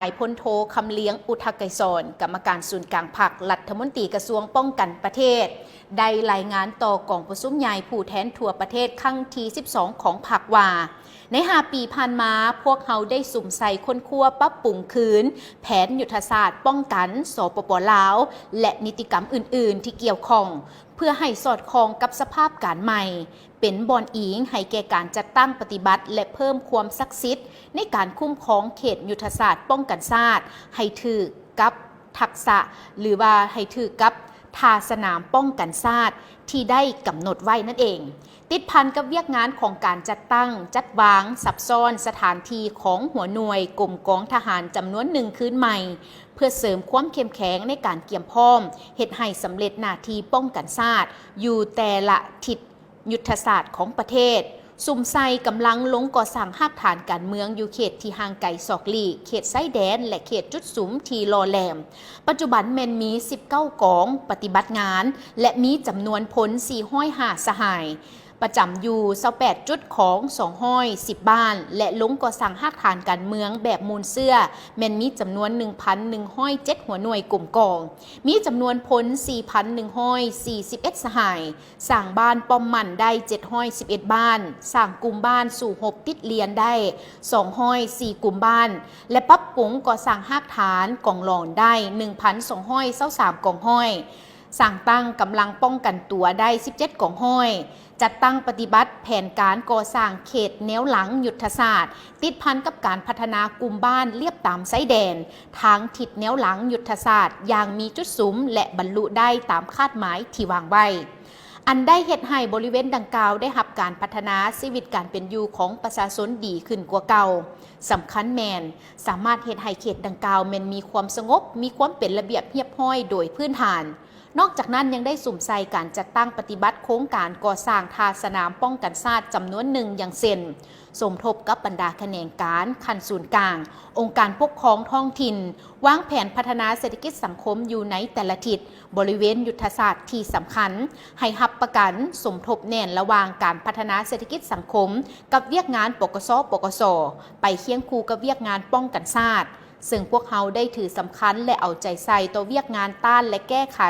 ນາຍພົນໂທ ຄຳລຽງ ອຸທະໄກສອນ ກຳມະການສູນກາງພັກ, ລັດຖະມົນຕີກະຊວງປ້ອງກັນປະເທດ ໄດ້ລາຍງານຕໍ່ກອງປະຊຸມໃຫຍ່ຜູ້ແທນທົ່ວປະເທດຄັ້ງທີສິບສອງຂອງພັກວ່າ, ໃນຫ້າປີຜ່ານມາ, ພວກເຮົາໄດ້ສຸມໃສ່ຄົ້ນຄວ້າປັບປຸງຄືນແຜນຍຸດທະສາດປ້ອງກັນ ສປປ ລາວ ແລະ ນິຕິກຳອື່ນໆທີ່ກ່ຽວຂ້ອງ ເພື່ອໃຫ້ສອດຄ່ອງກັບສະພາບການໃໝ່, ເປັນບ່ອນອີງໃຫ້ແກ່ການຈັດຕັ້ງປະຕິບັດ ແລະ ເພີ່ມຄວາມສັກສິດໃນການຄຸ້ມຄອງເຂດຍຸດທະສາດປ້ອງກັນຊາດ ໃຫ້ຖືກກັບທັກສະ ຫຼືວ່າໃຫ້ຖືກກັບທ່າສະໜາມປ້ອງກັນຊາດທີ່ໄດ້ກຳນົດໄວ້ນັ້ນເອງ. ຕິດພັນກັບວຽກງານຂອງການຈັດຕັ້ງ, ຈັດວາງ, ສັບຊ້ອນສະຖານທີ່ຂອງຫົວໜ່ວຍກົມກອງທະຫານຈຳນວນໜຶ່ງຄືນໃໝ່ ເພື່ອເສີມຄວາມເຂັ້ມແຂງໃນການກຽມພ້ອມເຮັດໃຫ້ສຳເລັດໜ້າທີ່ປ້ອງກັນຊາດຢູ່ແຕ່ລະທິດ ຍຸດທະສາດຂອງປະເທດ, ສຸມໃສ່ກຳລັງລົງກໍ່ສ້າງຮາກຖານການເມືອງຢູ່ເຂດທີ່ຫ່າງໄກສອກຫຼີກ, ເຂດຊາຍແດນ ແລະ ເຂດຈຸດສຸມທີ່ຫຼໍ່ແຫຼມ. ປັດຈຸບັນແມ່ນມີສິບເກົ້າກອງປະຕິບັດງານ ແລະ ມີຈຳນວນພົນສີ່ຮ້ອຍຫ້າສະຫາຍ, ປະຈຳຢູ່ຊາວແປດຈຸດຂອງສອງຮ້ອຍສິບບ້ານ ແລະ ລົງກໍ່ສ້າງຮາກຖານການເມືອງແບບມູນເຊື້ອ ແມ່ນມີຈຳນວນໜຶ່ງພັນໜຶ່ງຮ້ອຍເຈັດຫົວໜ່ວຍກົມກອງ, ມີຈຳນວນພົນສີ່ພັນໜຶ່ງຮ້ອຍສີ່ສິບເອັດສະຫາຍ. ສ້າງບ້ານປ້ອມໝັ້ນໄດ້ເຈັດຮ້ອຍສິບເອັດບ້ານ, ສ້າງກຸ່ມບ້ານສູ້ຮົບຕິດລຽນໄດ້ສອງຮ້ອຍສີ່ກຸ່ມບ້ານ ແລະ ປັບປຸງກໍ່ສ້າງຮາກຖານກອງຫຼອນໄດ້ໜຶ່ງພັນສອງຮ້ອຍຊາວສາມກອງຮ້ອຍ, ສ້າງຕັ້ງກຳລັງປ້ອງກັນຕົວໄດ້ສິບເຈັດກອງຮ້ອຍ, ຈັດຕັ້ງປະຕິບັດແຜນການກໍ່ສ້າງເຂດແນວຫຼັງຍຸດທະສາດ ຕິດພັນກັບການພັດທະນາກຸ່ມບ້ານລຽບຕາມຊາຍແດນ ທາງທິດແນວຫຼັງຍຸດທະສາດຢ່າງມີຈຸດສຸມ ແລະ ບັນລຸໄດ້ຕາມຄາດໝາຍທີ່ວາງໄວ້. ອັນໄດ້ເຮັດໃຫ້ບໍລິເວນດັ່ງກ່າວໄດ້ຮັບການພັດທະນາ, ຊີວິດການເປັນຢູ່ຂອງປະຊາຊົນດີຂຶ້ນກວ່າເກົ່າ. ສຳຄັນແມ່ນ ສາມາດເຮັດໃຫ້ເຂດດັ່ງກ່າວແມ່ນມີຄວາມສະຫງົບ, ມີຄວາມເປັນລະບຽບຮຽບຮ້ອຍໂດຍພື້ນຖານ. ນອກຈາກນັ້ນຍັງໄດ້ສຸມໃສ່ການຈັດຕັ້ງປະຕິບັດໂຄງການກໍ່ສ້າງທ່າສະໜາມປ້ອງກັນຊາດຈຳນວນໜຶ່ງ ຢ່າງເຊັ່ນ ສົມທົບກັບບັນດາຂະແໜງການຂັ້ນສູນກາງ, ອົງການປົກຄອງທ້ອງຖິ່ນ, ວາງແຜນພັດທະນາເສດຖະກິດສັງຄົມຢູ່ໃນແຕ່ລະທິດ ບໍລິເວນຍຸດທະສາດທີ່ສຳຄັນ, ໃຫ້ຮັບປະກັນສົມທົບແໜ້ນລະຫວ່າງການພັດທະນາເສດຖະກິດສັງຄົມກັບວຽກງານ ປກສ, ປກສ, ໄປຄຽງຄູ່ກັບວຽກງານປ້ອງກັນຊາດ, ເຊິ່ງພວກເຮົາໄດ້ຖືສຳຄັນ ແລະ ເອົາໃຈໃສ່ຕໍ່ວຽກງານຕ້ານ ແລະ ແກ້ໄຂ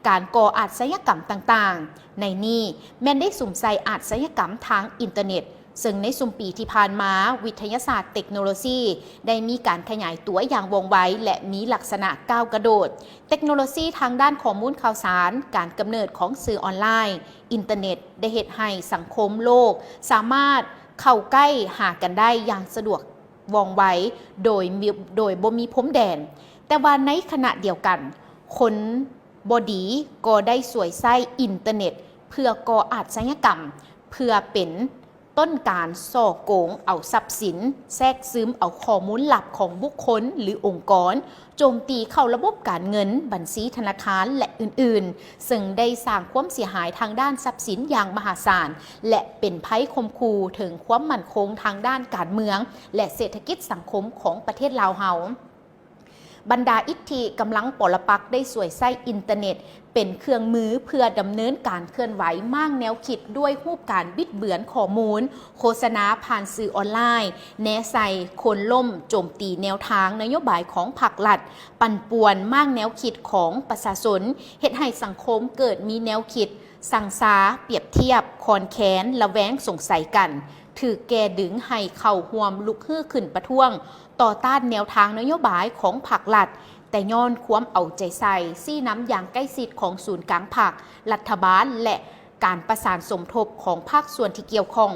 ການກໍ່ອາດຊະຍາກຳຕ່າງໆ. ໃນນີ້ແມ່ນໄດ້ສຸມໃສ່ອາດຊະຍາກຳທາງອິນເຕີເນັດ, ເຊິ່ງໃນຊຸມປີທີ່ຜ່ານມາ, ວິທະຍາສາດເຕັກໂນໂລຊີໄດ້ມີການຂະຫຍາຍຕົວຢ່າງວ່ອງໄວ ແລະ ມີລັກສະນະກ້າວກະໂດດ. ເຕັກໂນໂລຊີທາງດ້ານຂໍ້ມູນຂ່າວສານ, ການກຳເນີດຂອງສື່ອອນລາຍ, ອິນເຕີເນັດ ໄດ້ເຮັດໃຫ້ສັງຄົມໂລກສາມາດເຂົ້າໃກ້ຫາກັນໄດ້ຢ່າງສະດວກວ່ອງໄວ ໂດຍມີ, ໂດຍບໍ່ມີພົມແດນ. ແຕ່ວ່າໃນຂະນະດຽວກັນ, ຄົນບໍ່ດີກໍໄດ້ສວຍໃຊ້ອິນເຕີເນັດເພື່ອກໍ່ອາດຊະຍາກຳ, ເພື່ອເປັນ ຕົ້ນການສໍ້ໂກງເອົາຊັບສິນ, ແຊກຊຶມເອົາຂໍ້ມູນລັບຂອງບຸກຄົນ ຫຼື ອົງກອນ, ໂຈມຕີເຂົ້າລະບົບການເງິນ, ບັນຊີທະນາຄານ ແລະ ອື່ນໆ, ເຊິ່ງໄດ້ສ້າງຄວາມເສຍຫາຍທາງດ້ານຊັບສິນຢ່າງມະຫາສານ ແລະ ເປັນໄພຂົ່ມຂູ່ເຖິງຄວາມໝັ້ນຄົງທາງດ້ານການເມືອງ ແລະ ເສດຖະກິດສັງຄົມຂອງປະເທດລາວເຮົາ. ບັນດາອິດທິກຳລັງປໍລະປັກໄດ້ສວຍໃຊ້ອິນເຕີເນັດເປັນເຄື່ອງມືເພື່ອດຳເນີນການເຄື່ອນໄຫວມ້າງແນວຄິດດ້ວຍຮູບການບິດເບືອນຂໍ້ມູນ, ໂຄສະນາຜ່ານສື່ອອນລາຍ, ແນໃສ່ໂຄ່ນລົ້ມ, ໂຈມຕີແນວທາງນະໂຍບາຍຂອງພັກລັດ, ປັ່ນປ່ວນມ້າງແນວຄິດຂອງປະຊາຊົນ, ເຮັດໃຫ້ສັງຄົມເກີດມີແນວຄິດ ຊັງຊາ, ປຽບທຽບ, ຄອນແຄນ, ລະແວງສົງໄສກັນ, ຖືກແກ່ດຶງໃຫ້ເຂົ້າຮ່ວມລຸກຮືຂຶ້ນປະທ້ວງຕໍ່ຕ້ານແນວທາງນະໂຍບາຍຂອງພັກລັດ, ແຕ່ຍ້ອນຄວາມເອົາໃຈໃສ່, ຊີ້ນຳຢ່າງໃກ້ຊິດຂອງສູນກາງພັກ, ລັດຖະບານ ແລະ ການປະສານສົມທົບຂອງພາກສ່ວນທີ່ກ່ຽວຂ້ອງ,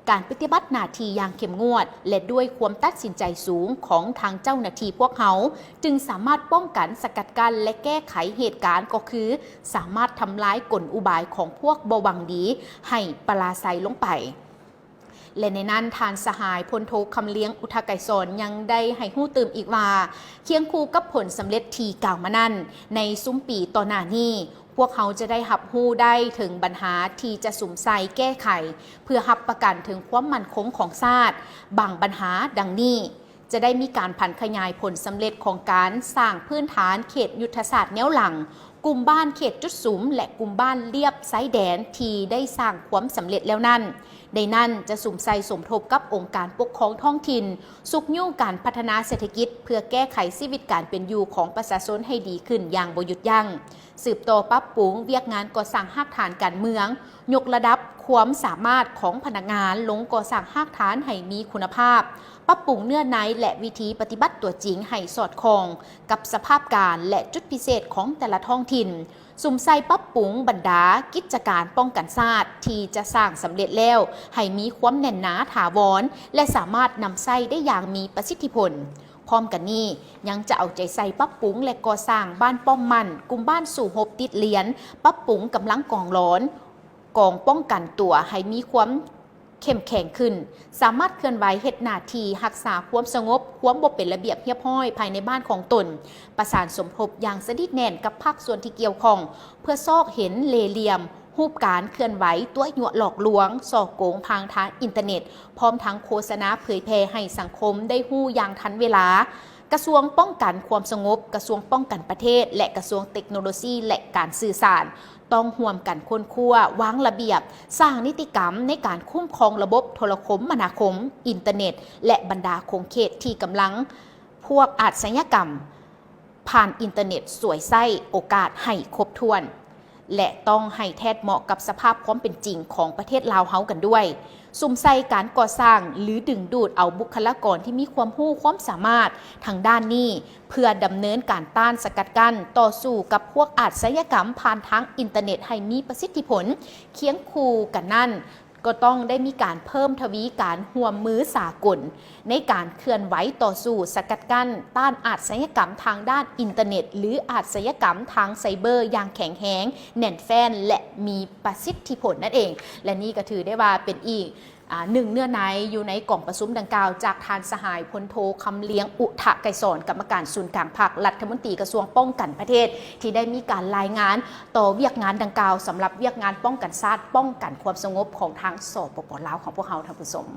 ການປະຕິບັດໜ້າທີ່ຢ່າງເຂັ້ມງວດ ແລະ ດ້ວຍຄວາມຕັດສິນໃຈສູງຂອງທາງເຈົ້າໜ້າທີ່ພວກເຮົາ, ຈຶ່ງສາມາດປ້ອງກັນ, ສະກັດກັ້ນ ແລະ ແກ້ໄຂເຫດການ, ກໍຄືສາມາດທຳລາຍກົນອຸບາຍຂອງພວກບໍ່ຫວັງດີໃຫ້ປະລາໄຊລົງໄປ. ແລະ ໃນນັ້ນ, ທ່ານສະຫາຍພົນໂທ ຄຳລຽງ ອຸທະໄກສອນ ຍັງໄດ້ໃຫ້ຮູ້ຕື່ມອີກວ່າ, ຄຽງຄູ່ກັບຜົນສຳເລັດທີ່ກ່າວມານັ້ນ, ໃນຊຸມປີຕໍ່ໜ້ານີ້, ພວກເຮົາຈະໄດ້ຮັບຮູ້ໄດ້ເຖິງບັນຫາທີ່ຈະສຸມໃສ່ແກ້ໄຂ ເພື່ອຮັບປະກັນເຖິງຄວາມໝັ້ນຄົງຂອງຊາດ. ບາງບັນຫາດັ່ງນີ້, ຈະໄດ້ມີການຜັນຂະຫຍາຍຜົນສຳເລັດຂອງການສ້າງພື້ນຖານເຂດຍຸດທະສາດແນວຫຼັງ, ກຸ່ມບ້ານເຂດຈຸດສຸມ ແລະ ກຸ່ມບ້ານລຽບຊາຍແດນທີ່ໄດ້ສ້າງຄວາມສຳເລັດແລ້ວນັ້ນ, ໃນນັ້ນຈະສຸມໃສ່ສົມທົບກັບອົງການປົກຄອງທ້ອງຖິ່ນ, ຊຸກຍູ້ການພັດທະນາເສດຖະກິດ ເພື່ອແກ້ໄຂຊີວິດການເປັນຢູ່ຂອງປະຊາຊົນໃຫ້ດີຂຶ້ນຢ່າງບໍ່ຢຸດຢັ້ງ, ສືບຕໍ່ປັບປຸງວຽກງານກໍ່ສ້າງຮາກຖານການເມືອງ, ຍົກລະດັບຄວາມສາມາດຂອງພະນັກງານລົງກໍ່ສ້າງຮາກຖານໃຫ້ມີຄຸນນະພາບ, ປັບປຸງເນື້ອໃນ ແລະ ວິທີປະຕິບັດຕົວຈິງໃຫ້ສອດຄ່ອງກັບສະພາບການ ແລະ ຈຸດພິເສດຂອງແຕ່ລະທ້ອງຖິ່ນ, ສຸມໃສ່ປັບປຸງບັນດາກິດຈະການປ້ອງກັນຊາດທີ່ຈະສ້າງສຳເລັດແລ້ວໃຫ້ມີຄວາມແໜ້ນໜາຖາວອນ ແລະ ສາມາດນຳໃຊ້ໄດ້ຢ່າງມີປະສິດທິຜົນ. ພ້ອມກັນນີ້, ຍັງຈະເອົາໃຈໃສ່ປັບປຸງ ແລະ ກໍ່ສ້າງບ້ານປ້ອມໝັ້ນ, ກຸ່ມບ້ານສູ້ຮົບຕິດລຽນ, ປັບປຸງກຳລັງກອງຫຼອນ, ກອງປ້ອງກັນຕົວໃຫ້ມີຄວາມເຂັ້ມແຂງຂຶ້ນ, ສາມາດເຄື່ອນໄຫວເຮັດໜ້າທີ່ຮັກສາຄວາມສະຫງົບ, ຄວາມບໍ່ເປັນລະບຽບຮຽບຮ້ອຍພາຍໃນບ້ານຂອງຕົນ, ປະສານສົມທົບຢ່າງສະໜິດແໜ້ນກັບພາກສ່ວນທີ່ກ່ຽວຂ້ອງ ເພື່ອຊອກເຫັນເລ່ຫຼ່ຽມຮູບການເຄື່ອນໄຫວຕົວະຍົວະຫຼອກລວງ, ສໍ້ໂກງຜ່ານທາງອິນເຕີເນັດ, ພ້ອມທັງໂຄສະນາເຜີຍແຜ່ໃຫ້ສັງຄົມໄດ້ຮູ້ຢ່າງທັນເວລາ. ກະຊວງປ້ອງກັນຄວາມສະຫງົບ, ກະຊວງປ້ອງກັນປະເທດ ແລະ ກະຊວງເຕັກໂນໂລຊີ ແລະ ການສື່ສານ ຕ້ອງຮ່ວມກັນຄົ້ນຄວ້າ, ວາງລະບຽບ, ສ້າງນິຕິກຳໃນການຄຸ້ມຄອງລະບົບໂທລະຄົມມະນາຄົມ, ອິນເຕີເນັດ ແລະ ບັນດາຂົງເຂດທີ່ກຳລັງພວກອາດຊະຍາກຳຜ່ານອິນເຕີເນັດສວຍໃຊ້ໂອກາດໃຫ້ຄົບຖ້ວນ ແລະ ຕ້ອງໃຫ້ແທດເໝາະກັບສະພາບຄວາມເປັນຈິງຂອງປະເທດລາວເຮົາກັນດ້ວຍ. ສຸມໃສ່ການກໍ່ສ້າງ ຫຼື ດຶງດູດເອົາບຸກຄະລາກອນທີ່ມີຄວາມຮູ້ຄວາມສາມາດທາງດ້ານນີ້ ເພື່ອດຳເນີນການຕ້ານສະກັດກັ້ນຕໍ່ສູ້ກັບພວກອາດຊະຍາກຳຜ່ານທາງອິນເຕີເນັດໃຫ້ມີປະສິດທິຜົນ. ຄຽງຄູ່ກັນນັ້ນ, ກໍຕ້ອງໄດ້ມີການເພີ່ມທະວີການຮ່ວມມືສາກົນ ໃນການເຄື່ອນໄຫວຕໍ່ສູ້ສະກັດກັ້ນຕ້ານອາດຊະຍາກຳທາງດ້ານອິນເຕີເນັດ ຫຼື ອາດຊະຍາກຳທາງໄຊເບີຢ່າງແຂງແຮງ, ແໜ້ນແຟ້ນ ແລະ ມີປະສິດທິຜົນນັ້ນເອງ. ແລະ ນີ້ກໍຖືໄດ້ວ່າເປັນອີກ ອາ ໜຶ່ງເນື້ອໃນຢູ່ໃນກອງປະຊຸມດັ່ງກ່າວ ຈາກທ່ານສະຫາຍພົນໂທ ຄຳລຽງ ອຸທະໄກສອນ ກຳມະການສູນກາງພັກ, ລັດຖະມົນຕີກະຊວງປ້ອງກັນປະເທດ ທີ່ໄດ້ມີການລາຍງານຕໍ່ວຽກງານດັ່ງກ່າວ ສຳລັບວຽກງານປ້ອງກັນຊາດ, ປ້ອງກັນຄວາມສະຫງົບຂອງທາງ ສປປ ລາວ ຂອງພວກເຮົາ, ທ່ານຜູ້ຊົມ.